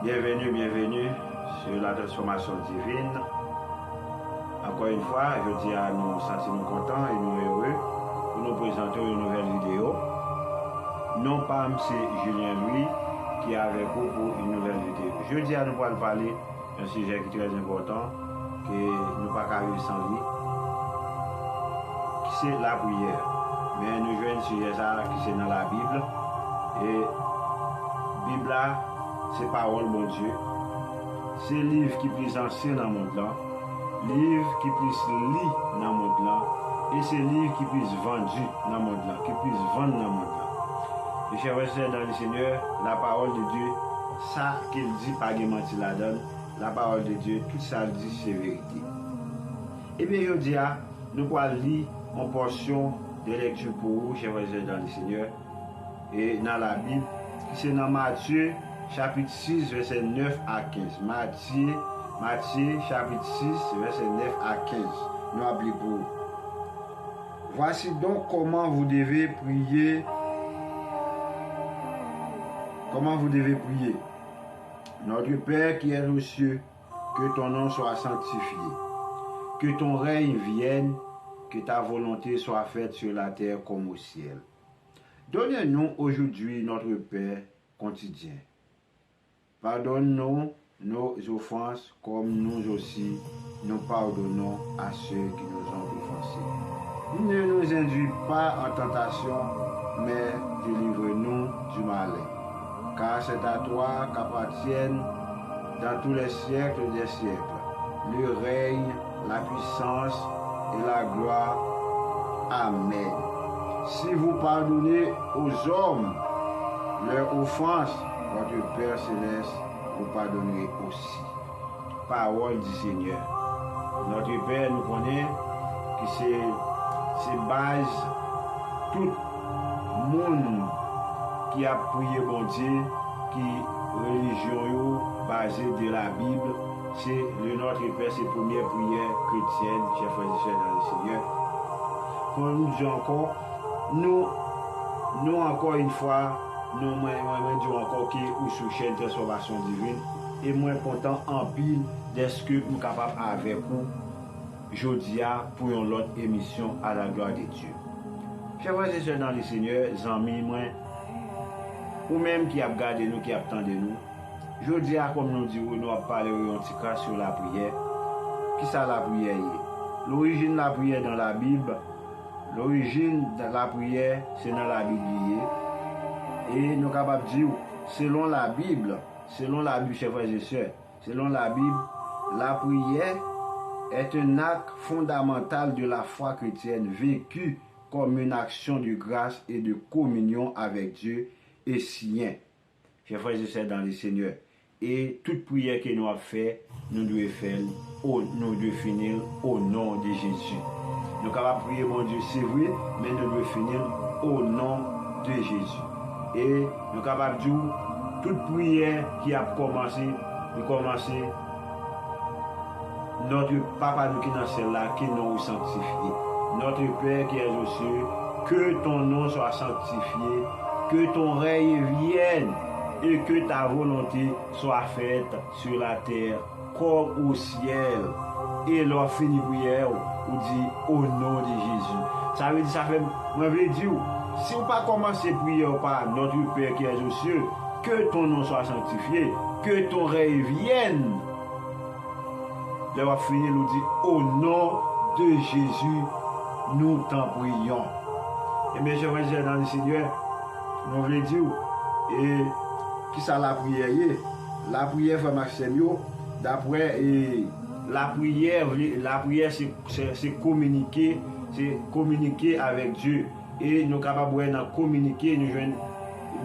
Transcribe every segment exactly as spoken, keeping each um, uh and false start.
Bienvenue, bienvenue sur la transformation divine. Encore une fois, jodi a nou santi nou kontan e nou ere pou nou prezante yon nouvèl videyo. Non pa m se Julien Louis ki avèk ou pou yon nouvèl videyo. Jodi a nou pral pale yon sijè ki trè enpòtan, ke nou pa ka viv san li, ki se lapriyè. Men nou jwenn sijè sa a ki se nan Labib. E Bib la, se pawòl Bondye. Se liv ki plis ansyen nan mond lan, liv ki plis li nan mond lan, e se liv ki plis vandi nan mond lan, ki plis vann nan mond lan. Mes chers frères et sœurs dans le Seigneur, la parole de Dieu, sa ke l di pa gen manti ladan l. La parole de Dieu, tout sa l di se verite. Ebyen, jodi a, nou pral li yon pòsyon de lèkti pou ou, chers frères et sœurs dans le Seigneur, e nan Labib, ki se nan Matye, chapit sis, vèsè nèf a kenz. Matye, Matye, chapit sis, vèsè nèf a kenz. Nou ap li pou ou. Voici donc comment vous devez prier, comment vous devez prier. Notre Père qui es aux cieux, que ton nom soit sanctifié, que ton règne vienne, que ta volonté soit faite sur la terre comme au ciel. Donne-nous aujourd'hui notre pain quotidien. Pardonne-nous nos offenses comme nous aussi nous pardonnons à ceux qui nous ont offensés. Ne nous induis pas en tentation, mais délivre-nous du malin. Car c'est à toi qu'appartiennent dans tous les siècles des siècles le règne, la puissance et la gloire. Amen. Si vous pardonnez aux hommes leurs offenses, votre Père céleste vous pardonnerez aussi. Parole du Seigneur. Notre Père, nou konnen ki se, se baz tout moun ki ap priye Bondye, ki relijyon yo baze de Labib, se le Notre Père, se premyè priyè kretyèn, chers frères et sœurs dans le Seigneur. Kon nou di ankò, nou, nou ankò yon fwa, nou, mwen, mwen, mwen di w ankò ke ou sou chèn Transfòmasyon Divin, e mwen kontan anpil dèske m kapab avèk ou jodi a pou yon lòt emisyon à la gloire de Dieu. Chers frères et sœurs dans le Seigneur, zanmi mwen, ou menm ki ap gade nou, ki ap tande nou, jodi a, kòm nou di w, nou ap pale w yon ti kras sou lapriyè. Kisa lapriyè ye? L'origine lapriyè dans la Bible, l'origine lapriyè, se nan Labib li ye. E nou kapab di w, selon Labib, selon Labib, chers frères et sœurs, selon Labib, la prière est un acte fondamental de la foi chrétienne vécu comme une action de grâce et de communion avec Dieu et sien. Chers frères et sœurs dans le Seigneur, e tout priyè ke nou ap fè, nou dwe fè l, o, nou dwe fini l au nom de Jésus. Nou kapab priye Bondye, se vre, men nou dwe fini l au nom de Jésus. E nou kapab di w, tout priyè ki ap kòmanse, li kòmanse, Notre Papa nou ki nan syèl la, ke non ou sanktifye. Notre Père qui es aux cieux, que ton nom soit sanctifié, que ton règne vienne et que ta volonté soit faite sur la terre comme au ciel. E lè w ap fini priyè w, ou di, au nom de Jésus. Sa vle di, sa fè, mwen vle di w, si w pa kòmanse priyè w pa Notre Père qui es aux cieux, que ton nom soit sanctifié, que ton règne vienne. Lè w ap fini l, ou di, au nom de Jésus, nous t'en prions. Ebyen, chè frè, sè nan le Senyè, nou vle di w, e, kisa lapriyè ye? Lapriyè, frè m ak sè m yo, daprè, e, lapriyè, vle, lapriyè se, se, se kominike, se kominike avèk Dye. E nou kapab wè nan kominike, nou jwenn,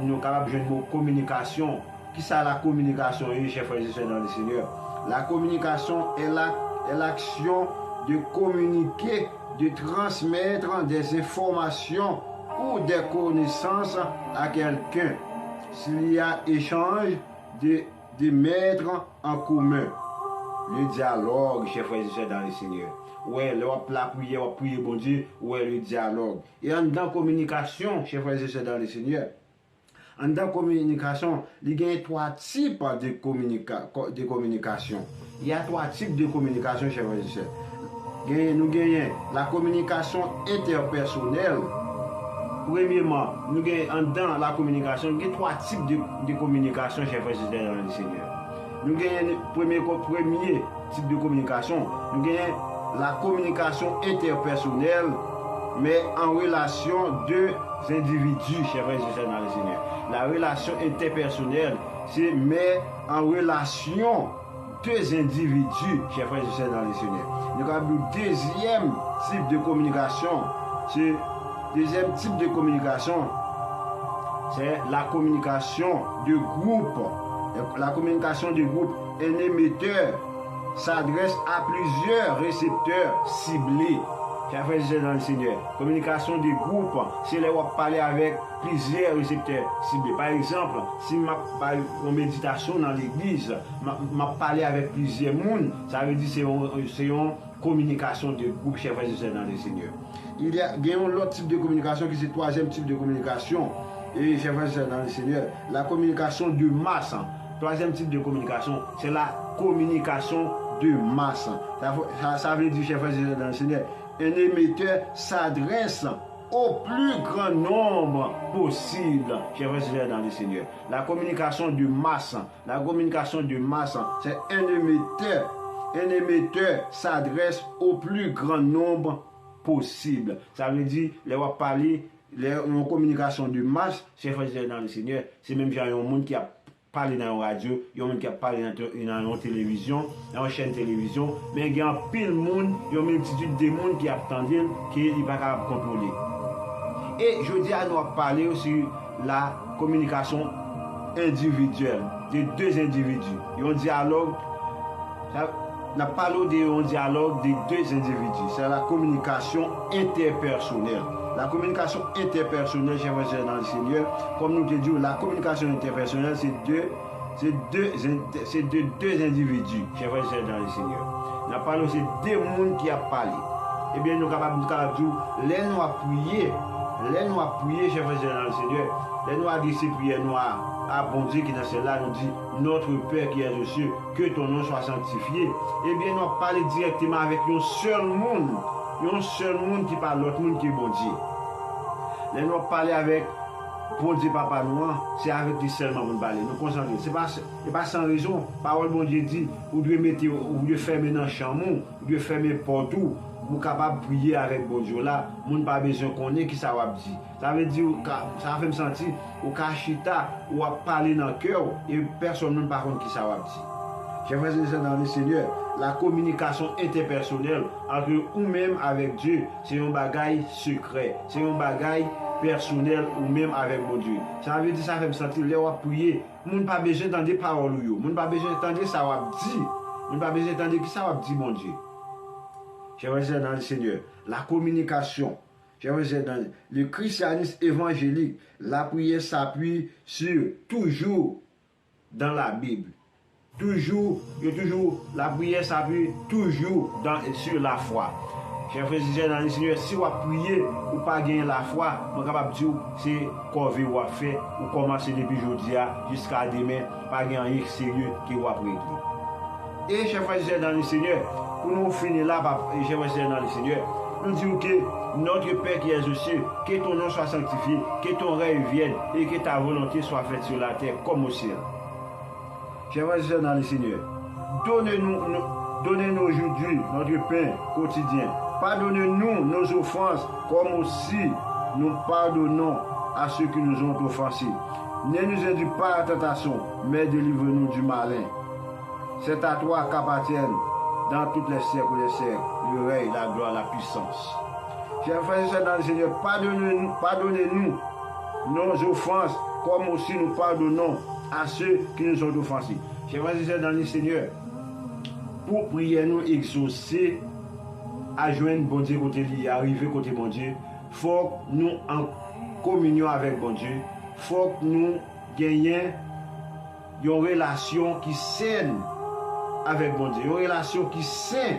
nou kapab jwenn mo kominikasyon. Kisa la communication ye, chè frè e sè nan le Senyè? La communication est la, est l'action de communiquer, de transmettre des informations ou des connaissances à quelqu'un. S'il y a échange de, de mettre en commun. Le dialogue, chè frè e sè nan le Senyè. Ou wè, lè w ap lapriyè, w ap priye Bondye, ou wè le dialogue. E anndan kominikasyon, chè frè e sè nan le Senyè, Anndan kominikasyon, li genyen twa tip de kominika, ko- de kominikasyon. Il y a trois types de communication, chers frères et sœurs. Genyen, nou genyen la communication interpersonnelle. Premyeman, nou gen anndan la kominikasyon, gen twa tip de, de kominikasyon, chers frères et sœurs dans le Seigneur. Nou genyen premye, ko- premye tip de kominikasyon, nou genyen la communication interpersonnelle, mais en relation de individus, chers frères et sœurs dans le Seigneur. La relation interpersonnelle, c'est mais en relation de individus, chers frères et sœurs dans le Seigneur. Nou kapab di dezyèm tip de kominikasyon, se dezyèm tip de kominikasyon, c'est la communication de groupe. La communication de groupe, un émetteur s'adresse à plusieurs récepteurs ciblés. Chers frères et sœurs dans le Seigneur, communication de groupe, se lè w ap pale avèk plizyè reseptè sible. Pa egzanp, si m ap bay yon meditasyon nan legliz, m ap, m ap pale avèk plizyè moun, sa vle di se yon, se yon kominikasyon de group, chè frè e sè nan le Senyè. Il y a, gen yon lòt tip de kominikasyon ki se twazyèm tip de kominikasyon, e chè frè e sè nan le Senyè, la communication de masse. Twazyèm tip de kominikasyon, se la communication de masse. Sa, sa, sa vle di, chè frè e sè nan le Senyè, un émetteur s'adresse au plus grand nombre possible, chè frè e sè nan le Senyè. La communication de masse, la communication de masse, c'est un émetteur, un émetteur s'adresse au plus grand nombre possible. Sa vle di, lè w ap pale, lè yon kominikasyon de mas, chè frè e sè nan le Senyè, se menm jan yon moun ki ap pale nan yon radyo, yon moun ki ap pale nan te- nan yon televizyon, nan yon chèn televizyon, men gen anpil moun, yon miltitid de moun ki ap tande l, ke li pa kapab kontwole. E jodi a, nou ap pale sou la communication individuelle de deux individus. Yon dyalòg, sa, n ap pale w de yon dyalòg de deux individus. C'est la communication interpersonnelle. La communication interpersonnelle, chè frè e sè nan le Senyè, kòm nou te di w, la communication interpersonnelle, se de, se de, se de deux individus, chè frè e sè nan le Senyè. N ap pale w se de moun ki ap pale. Ebyen, nou kapab, nou kapab di w, lè nou ap priye, lè nou ap priye, chè frè e sè nan le Senyè, lè nou adrese priyè nou a, a Bondye ki nan syèl la, nou di, Notre Père qui es aux cieux, que ton nom soit sanctifié. Ebyen, nou ap pale dirèkteman avèk yon sèl moun, yon sèl moun ki pa lòt moun ke Bondye. Lè nou ap pale avèk Bondye Papa nou an, se avèk li sèlman pou n pale. Nou konsantre. Se pa, se pa san rezon. Pawòl Bondye di, ou dwe mete, ou dwe fèmen nan chanm ou, ou dwe fèmen pòt ou, pou w kapab priye avèk Bondye w la. Moun pa bezwen konnen kisa w ap di. Sa vle di, ou ka, sa fè m santi, ou ka chita, ou ap pale nan kè w, e pèsonn moun pa konn kisa w ap di. Chè frè e sè nan le Senyè, la communication interpersonnelle entre ou menm avèk Dye, se yon bagay sekrè, se yon bagay pèsonèl ou menm avèk Bondye. Sa vle di, sa fè m santi, lè w ap priye, moun pa bezwen tande pawòl ou yo, moun pa bezwen tande sa w ap di, moun pa bezwen tande kisa w ap di Bondye. Chè frè e sè nan le Senyè, la communication. Chè frè e sè nan le christianisme évangélique, la prière s'appuie sur toujours dans la Bible. Toujou, yo toujou, la prière s'appuie toujours dans, sur la foi. Chè frè e sè nan le Senyè, si w ap priye, ou pa genyen lafwa, mwen kapab di w, se kòve w ap fè, ou kòmanse depi jodi a jiska demen, pa gen anyen ki serye ke w ap regle. E chè frè e sè nan le Senyè, pou nou fini la, pa, e chè frè e sè nan le Senyè, nou di w ke, Notre Père qui es aux cieux, que ton nom soit sanctifié, que ton règne vienne, et que ta volonté soit faite sur la terre comme au ciel. Chè frè e sè nan le Senyè, donne-nous, donne-nous aujourd'hui notre pain quotidien. Pardonne-nous nos offenses, comme aussi nous pardonnons à ceux qui nous ont offensés. Ne nous induis pas en tentation, mais délivre-nous du malin. C'est à toi qu'appartiennent dans tous les siècles des siècles le règne, la gloire, la puissance. Chè frè e sè nan le Senyè, pardonne-nous, pardonnez-nous nos offenses, comme aussi nous pardonnons à ceux qui nous ont offensés. Chè frè e sè nan le Senyè, pou priyè nou egzose, a jwenn Bondye kote li ye, a rive kote Bondye, fòk nou an kominyon avèk Bondye, fòk nou genyen yon relasyon ki sèn avèk Bondye, yon relasyon ki sen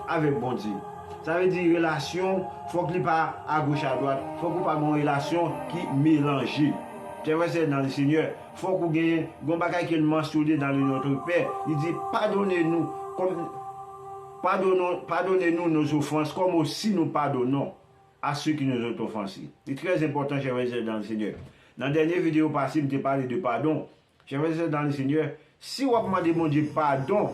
avèk Bondye. Sa vle di relasyon, fòk li pa agoch adwat, fòk ou pa gen yon relasyon ki melanje. Chè frè sè nan le Senyè, fòk ou genyen yon bagay ke l mansyone dans le Notre Père. Li di, pardonnez-nous, comme, pardonnons, pardonnez-nous nos offenses, comme aussi nous pardonnons à ceux qui nous ont offensés. Li trè enpòtan, chè frè sè nan le Senyè. Nan dènye videyo pase, m te pale de padon. Chè frè sè nan le Senyè, si w ap mande Bondye padon,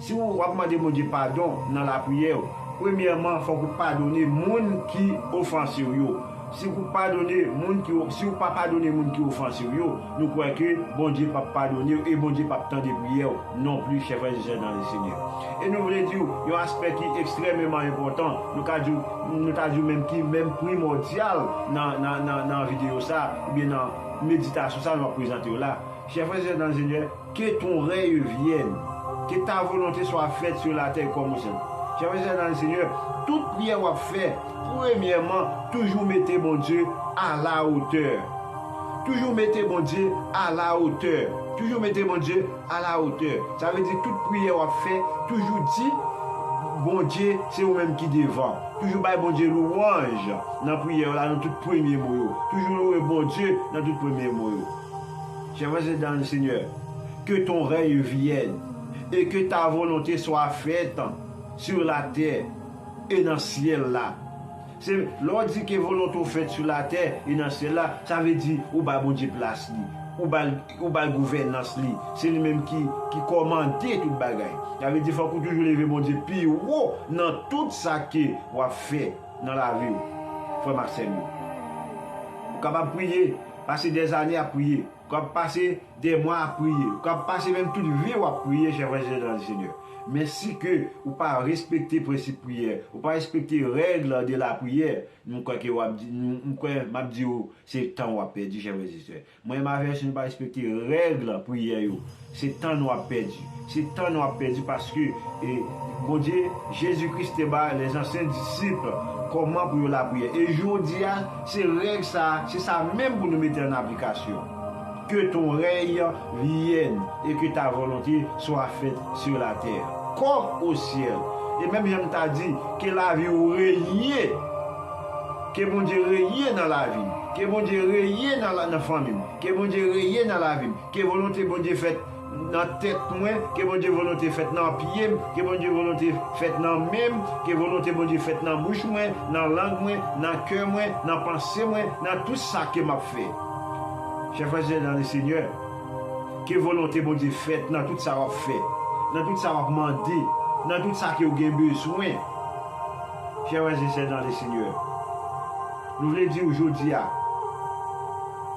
si w ap mande Bondye padon nan lapriyè w, premyèman, fòk ou padone moun ki ofanse w yo. Si ou padone moun ki, si ou pa padone moun ki ofanse w yo, nou kwè ke Bondye p ap padone w e Bondye p ap tande priyè w non plis, chè frè e sè nan le Senyè. E nou vle di w, yon aspè ki ekstrèmeman enpòtan, nou ka di w, nou ta di w menm ki menm primòdyal nan, nan, nan, nan videyo sa, oubyen nan meditasyon sa nou ap prezante w la. Chè frè e sè nan le Senyè, que ton règne vienne, que ta volonté soit faite sur la terre comme au ciel. Chè frè e sè nan le Senyè, tout priyè w ap fè, premyèman, toujou mete Bondye à la hauteur. Toujou mete Bondye à la hauteur. Toujou mete Bondye à la hauteur. Sa vle di tout priyè w ap fè, toujou di Bondye se ou menm ki devan. Toujou bay Bondye lwanj nan priyè w la, nan tout premye mo yo. Toujou louwe Bondye nan tout premye mo yo. Chè frè e sè nan le Senyè, que ton règne vienne et que ta volonté soit faite sur la terre et nan syèl la. Se lè w di ke volonte w fèt sou latè e nan syèl la, sa vle di ou ba Bondye plas li, ou ba l, ou ba l gouvènans li. Se li menm ki, ki kòmande tout bagay. Sa vle di fòk ou toujou leve Bondye pi wo nan tout sa ke w ap fè nan lavi w, frè m ak sè m yo. Ou kapab priye, pase dèzane ap priye. Ou kapab pase dèmwa ap priye. Ou kapab pase menm tout vi w ap priye, chè frè e sè nan le Senyè. Men si ke ou pa respekte prensip priyè, ou pa respekte règle de la prière, m kwè ke w ap di, m, m kwè m ap di w, se tan w ap pèdi, chè frè e sè. Mwen, m avèti nou pa respekte règle priyè yo. Se tan nou ap pèdi. Se tan nou ap pèdi paske, e, Bondye, Jezi Kris te ba lèzansyen disip kòman pou yo lapriyè. E jodi a, se règ sa, se sa menm pou nou mete an aplikasyon. Que ton règne vienne et que ta volonté soit faite sur la terre comme au ciel. E menm jan m ta di, ke lavi w renye. Ke Bondye renye nan lavi m. Ke Bondye renye nan, la- nan fanmi m. Ke Bondye renye nan lavi m. Ke volonte Bondye fèt nan tèt mwen, ke Bondye volonte fèt nan pye m, ke Bondye volonte fèt nan men m, ke volonte Bondye fèt nan bouch mwen, nan lang mwen, nan kè mwen, nan panse mwen, nan tout sa ke m ap fè. Chè frè e sè nan le Senyè, ke volonte Bondye fèt nan tout sa w ap fè, nan tout sa w ap mande, nan tout sa ke w gen bezwen. Chè frè e sè nan le Senyè, nou vle di w jodi a,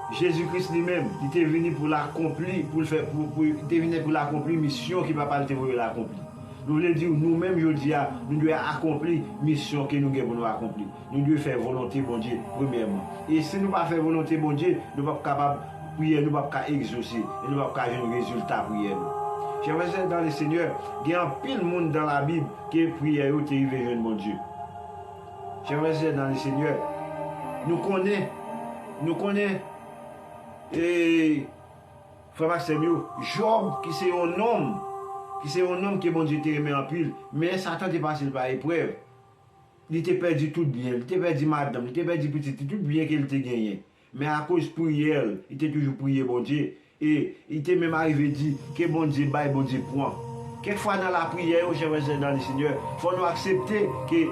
Jezi Kris li menm, li te vini pou l akonpli, pou l fè, pou, pou, li te vini pou l akonpli misyon ke Papa l te voye l akonpli. Nou vle di w, nou menm jodi a, nou dwe akonpli misyon ke nou gen pou nou akonpli. Nou dwe fè volonte Bondye premyèman. E si nou pa fè volonte Bondye, nou p ap kapab, priyè nou p ap ka egzose, e nou p ap ka jwenn rezilta priyè nou. Chè frè e sè nan le Senyè, gen anpil moun nan Labib ke priyè yo te rive jwenn Bondye. Chè frè e sè nan le Senyè, nou konnen, nou konnen, e, frè m ak sè m yo, Jòb, ki se yon nonm, ki se yon nonm ke Bondye te renmen anpil, men Satan te pase l pa eprèv. Li te pèdi tout byen l, li te pèdi madanm, li te pèdi pitit li, tout byen ke l te genyen. Men akoz priyè l, li te toujou priye Bondye. E li te menm arive di, ke Bondye bay, Bondye pran. Kèk fwa nan lapriyè yo, chè frè e sè nan le Senyè, fò nou aksepte ke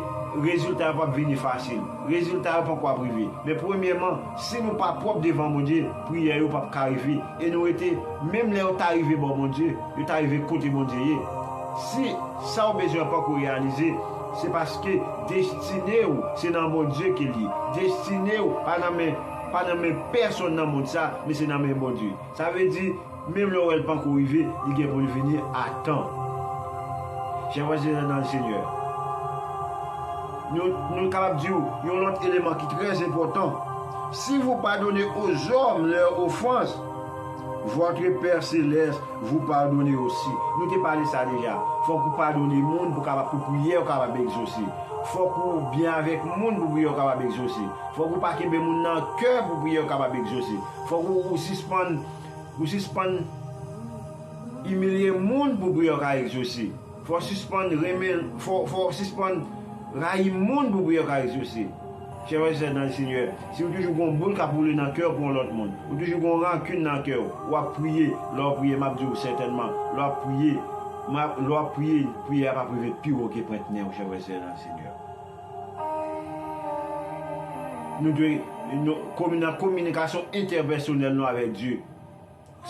rezilta yo p ap vini fasil. Rezilta yo poko ap rive. Men premyèman, si nou pa pwòp devan Bondye, priyè yo p ap ka rive. E nou rete, menm lè yo ta rive bò Bondye, yo ta rive kote Bondye ye. Si sa w bezwen an poko reyalize, se paske destine w, se nan Bondye ke l ye. Destine w pa nan men, pa nan men pèsonn nan mond sa, men se nan men Bondye. Sa vle di, menm lè w wè l panko rive, li gen pou l vini a tan. Chè frè e sè nan le Senyè, nou, nou kapab di w yon lòt eleman ki trè enpòtan. Si vous pardonnez aux hommes leurs offenses, votre Père céleste vous pardonne aussi. Nou te pale sa deja. Fòk ou padone moun pou kapab, pou priyè w kapab egzose. Fòk ou byen avèk moun pou priyè w kapab egzose. Fòk ou pa kenbe moun nan kè pou priyè w kapab egzose. Fòk ou, ou sispann, ou sispann imilye moun pou priyè w ka egzose. Fò w sispann renmen, fò, fò w sispann rayi moun pou priyè w ka egzose. Chè frè e sè nan Senyè, si w toujou gen yon boul k ap woule nan kè w pou yon lòt moun, ou toujou gen yon rankin nan kè w, w ap priye, lè w priye, m ap di w sètènman, lè w ap priye, m ap, lè w ap priye, priyè a p ap rive pi wo ke pwent nen w, chè frè e sè nan Senyè. Nou dwe, nou, komi-, nan kominikasyon entèpèsonèl nou avèk Dye,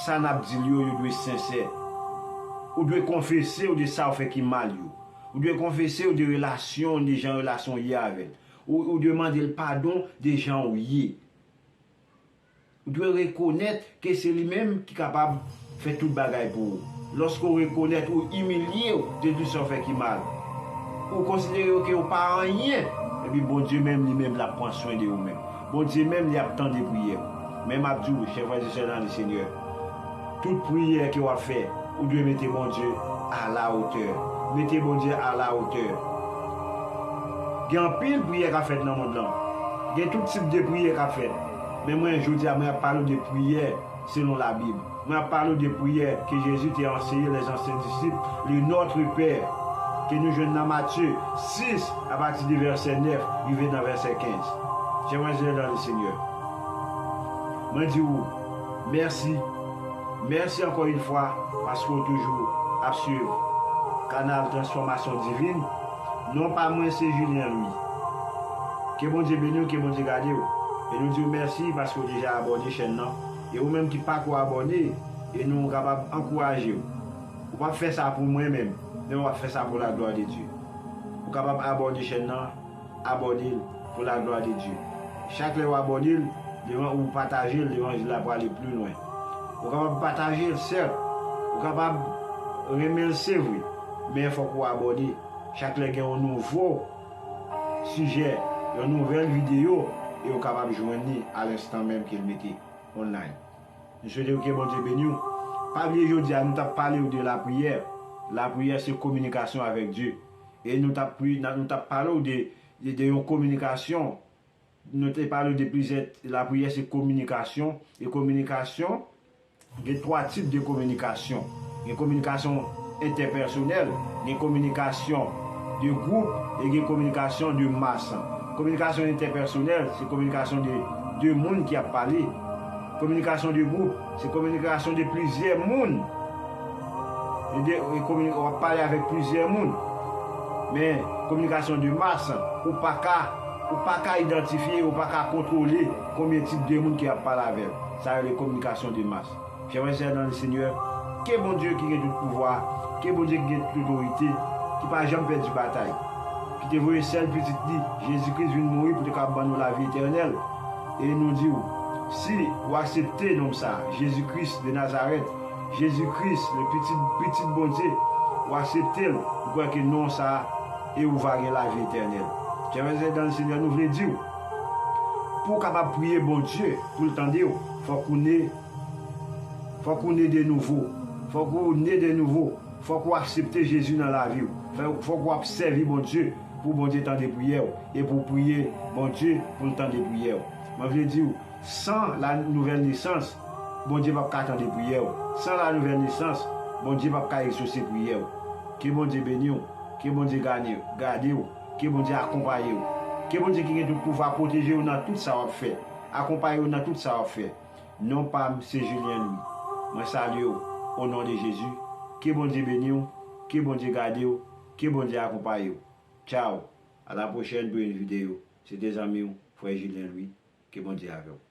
sa n ap di l yo, yo dwe sensè. Ou dwe konfese w de sa w fè ki mal yo. Ou dwe konfese w de relasyon, de jan relasyon w ye avè l. Ou, ou dwe mande l padon de jan w ye. Ou dwe rekonèt ke se li menm ki kapab fè tout bagay pou ou. Lòske w rekonèt ou imilye w de tout sa w fè ki mal, ou konsidere w ke w pa anyen, epi Bondye menm, li menm, l ap pran swen de ou menm. Bondye menm, li ap tande priyè w. Men m ap di w, chè frè e sè nan le Senyè, tout priyè ke w ap fè, ou dwe mete Bondye à la hauteur. Mete Bondye à la hauteur. Gen anpil priyè k ap fèt nan mond lan. Gen tout tip de priyè k ap fèt. Men mwen, jodi a, mwen ap pale w de priyè selon Labib. Mwen ap pale w de priyè ke Jezi te anseye les anciens disciples, le Notre Père, ke nou jwenn nan Matye sis, apati de vèsè nèf rive nan vèsè kenz. Chè frè e sè nan le Senyè, mwen di w mèsi. Mèsi ankò yon fwa paske w toujou ap swiv kanal Transfòmasyon Divin. Non pa mwen se Julien Louis. Ke Bondye beni w, ke Bondye gade w. E nou di w mèsi paske w deja abòne chèn nan. E ou menm ki pako abòne, e nou kapab ankouraje w. Ou p ap fè sa pou mwen menm, men w ap fè sa pou la glwa de Dye. Ou kapab abòne chèn nan, abòne l pou la glwa de Dye. Chak lè w abòne l, levan-, ou pataje l, levanjil la prale pli lwen. Ou kapab pataje l, sèt. Ou kapab renmen l, se vre. Men fòk ou abòne. Chak lè gen yon nouvo sijè, yon nouvèl videyo, e ou kapab jwenn li a lenstan menm ke l mete online. Nou swete ke Bondye beni w. Pa bliye jodi a, nou t ap pale w de lapriyè. Lapriyè se kominikasyon avèk Dye. E nou t ap pri-, na-, nou t ap pale w de, de, de yon kominikasyon. Nou te pale w de plizyè, lapriyè se kominikasyon. E kominikasyon, gen twa tip de kominikasyon. Gen kominikasyon entèpèsonèl, gen kominikasyon de gwoup, e gen kominikasyon de mas. Kominikasyon entèpèsonèl, se kominikasyon de de moun ki ap pale. Kominikasyon de gwoup, se kominikasyon de plizyè moun. E de, e komini-, w ap pale avèk plizyè moun. Men, kominikasyon de mas, ou pa ka, ou pa ka idantifye, ou pa ka kontwole konbyen tip de moun ki ap pale avè w. Sa rele kominikasyon de mas. Chè frè e sè nan le Senyè, ke Bondye ki gen tout pouvwa, ke Bondye ki gen tout otorite, ki pa janm pèdi batay, ki te voye sèl pitit li, Jezi Kris, vin mouri pou te kapab ban nou lavi etènèl. E nou di w, si w aksepte nonm sa a, Jezi Kris de Nazarèt, Jezi Kris, le pitit, pitit Bondye, w aksepte l, ou kwè ke non sa a, e ou va gen lavi etènèl. Chè frè e sè nan le Senyè, nou vle di w, pou w kapab priye Bondye, pou l tande w, fòk ou ne Fòk ou ne de nouvo. Fòk ou ne de nouvo. Fòk ou aksepte Jezi nan lavi w. Fè-, fòk ou ap sèvi Bondye pou Bondye tande priyè w e pou w priye Bondye pou l tande priyè w. Mwen vle di w, san la nouvèl nesans, Bondye p ap ka tande priyè w. San la nouvèl nesans, Bondye p ap ka egzose priyè w. Ke Bondye beni w. Ke Bondye gade, gade w. Ke Bondye akonpaye w. Ke Bondye ki gen tout pouvwa pwoteje w nan tout sa w ap fè. Akonpaye w nan tout sa w ap fè. Non pa m se Julien Louis. Mwen salye w o non de Jezi. Ke Bondye beni w, ke Bondye gade w, ke Bondye akonpaye w. Tchaw, a la pwochèn pou yon videyo. Se te zanmi w, frè Julien Louis. Ke Bondye avè w.